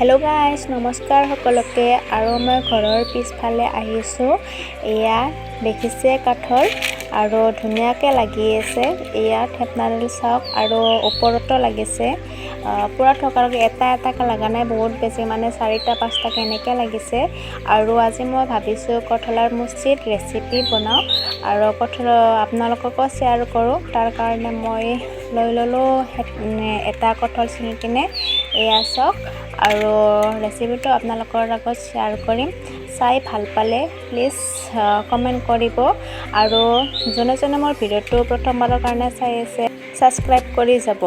Hello' guys, নমস্কাৰ সকলোকে। আৰু মই ঘৰৰ পিছফালে আহিছোঁ। এয়া দেখিছে কাঠল আৰু ধুনীয়াকৈ লাগি আছে। এয়া থেপনাডাল চাওক আৰু ওপৰতো লাগিছে। পূৰা থকালৈকে এটা এটাকৈ লগা নাই, বহুত বেছি মানে চাৰিটা পাঁচটাকৈ এনেকৈ লাগিছে। আৰু আজি মই ভাবিছোঁ কঁঠালৰ মুচিত ৰেচিপি বনাওঁ আৰু কঁঠাল আপোনালোককো শ্বেয়াৰ কৰোঁ। তাৰ কাৰণে মই লৈ ল'লোঁ এটা কঁঠাল ছিঙি কিনে, এয়া চাওক। আৰু ৰেচিপিটো আপোনালোকৰ লগত শ্বেয়াৰ কৰিম। চাই ভাল পালে প্লিজ কমেণ্ট কৰিব। আৰু যোনে যোনে মোৰ ভিডিঅ'টো প্ৰথমবাৰৰ কাৰণে চাই আছে, ছাবস্ক্ৰাইব কৰি যাব।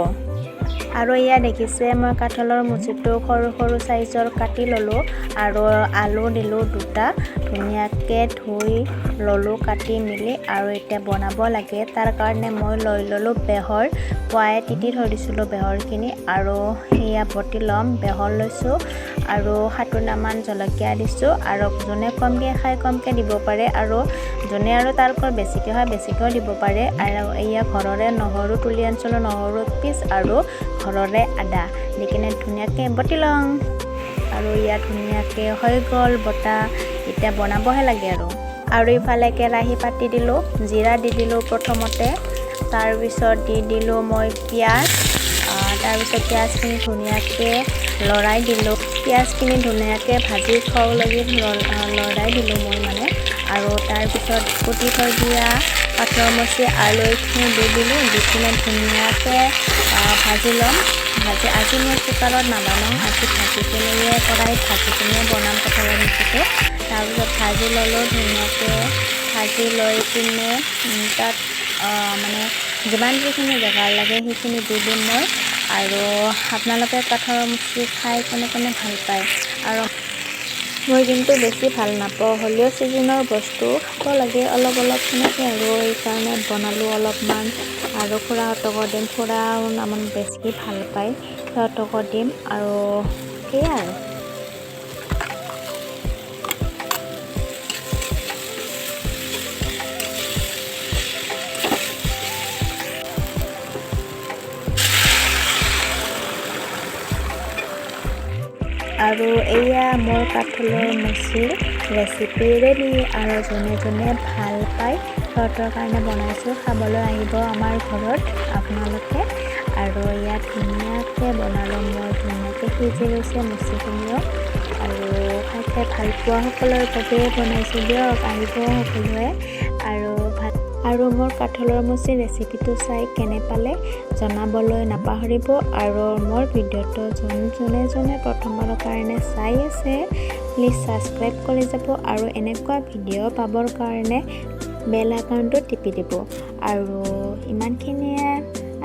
আৰু এয়া দেখিছে, মই কাঠলৰ মুচিটো সৰু সৰু চাইজৰ কাটি ল'লোঁ আৰু আলু দিলোঁ দুটা, ধুনীয়াকৈ ধুই ল'লোঁ কাটি মেলি। আৰু এতিয়া বনাব লাগে, তাৰ কাৰণে মই লৈ ল'লোঁ বেহৰ। পুৱাই তিতি থৈ দিছিলোঁ বেহৰখিনি আৰু সেয়া বটি ল'ম। বেহৰ লৈছোঁ আৰু 7মান জলকীয়া দিছোঁ। আৰু যোনে কমকৈ খায় কমকৈ দিব পাৰে আৰু যোনে আৰু তাৰকৈ বেছিকৈ খায় বেছিকৈও দিব পাৰে। আৰু এয়া ঘৰৰে নহৰু তুলি আনিছিলোঁ, নহৰু পিচ আৰু ঘৰৰে আদা দি কিনে ধুনীয়াকৈ বটি লওঁ। আৰু ইয়াত ধুনীয়াকৈ হৈ গ'ল বটা, এতিয়া বনাবহে লাগে। আৰু ইফালে কেৰাহী পাতি দিলোঁ, জিৰা দি দিলোঁ প্ৰথমতে, তাৰপিছত দি দিলোঁ মই পিঁয়াজ। তাৰপিছত পিঁয়াজখিনি ধুনীয়াকৈ লৰাই দিলোঁ। পিঁয়াজখিনি ধুনীয়াকৈ ভাজি খোৱালৈকে লৰাই দিলোঁ মই মানে। আৰু তাৰপিছত কুটি থৈ দিয়া কাঠৰ মুচি আলু এইখিনি দি দিলোঁ, দি কিনে ধুনীয়াকৈ ভাজি ল'ম। ভাজি আজি মই কুকাৰত নাবনাওঁ, আজি ভাজি কিনে কেৰাহীত ভাজি কিনে বনাম কঁঠালৰ মুচিটো। তাৰপিছত ভাজি ল'লোঁ ধুনীয়াকৈ। ভাজি লৈ কিনে তাত মানে যিমান যিখিনি জোগাৰ লাগে সেইখিনি দি দিম মই। আৰু আপোনালোকে কাঠৰ মুচি খাই কোনে কোনে ভাল পায়? আৰু মই কিন্তু বেছি ভাল নাপাওঁ, হ'লেও ছিজনৰ বস্তু খাব লাগে অলপ অলপ সেনেকৈ আৰু এইকাৰণে বনালোঁ অলপমান। আৰু খুৰাহঁতকো দিম, খুৰা আমাৰ বেছি ভাল পায়, সিহঁতকো দিম। আৰু সেয়াই আৰু। আৰু এয়া মোৰ কাঠলৰ মুচিৰ ৰেচিপি ৰেডি। আৰু যোনে যোনে ভাল পায় সিহঁতৰ কাৰণে বনাইছোঁ, খাবলৈ আহিব আমাৰ ঘৰত আপোনালোকে। আৰু ইয়াত ধুনীয়াকৈ বনালোঁ মই, ধুনীয়াকৈ সিজি গৈছে মুচিখিনিও। আৰু খাই খাই ভাল পোৱা সকলৰ বাবে বনাইছোঁ, দিয়ক আহিব সকলোৱে। আৰু ভাত আৰু মোৰ কাঠলৰ মুচিৰ ৰেচিপিটো চাই কেনে পালে জনাবলৈ নাপাহৰিব। আৰু মোৰ ভিডিঅ'টো যোনে যোনে প্ৰথমবাৰৰ কাৰণে চাই আছে, প্লিজ ছাবস্ক্ৰাইব কৰি যাব আৰু এনেকুৱা ভিডিঅ' পাবৰ কাৰণে বেল আইকনটো টিপি দিব। আৰু ইমানখিনিয়ে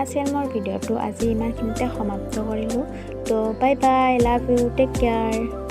আছিল মোৰ ভিডিঅ'টো, আজি ইমানখিনিতে সমাপ্ত কৰিলোঁ। তো bye bye, love you, take care.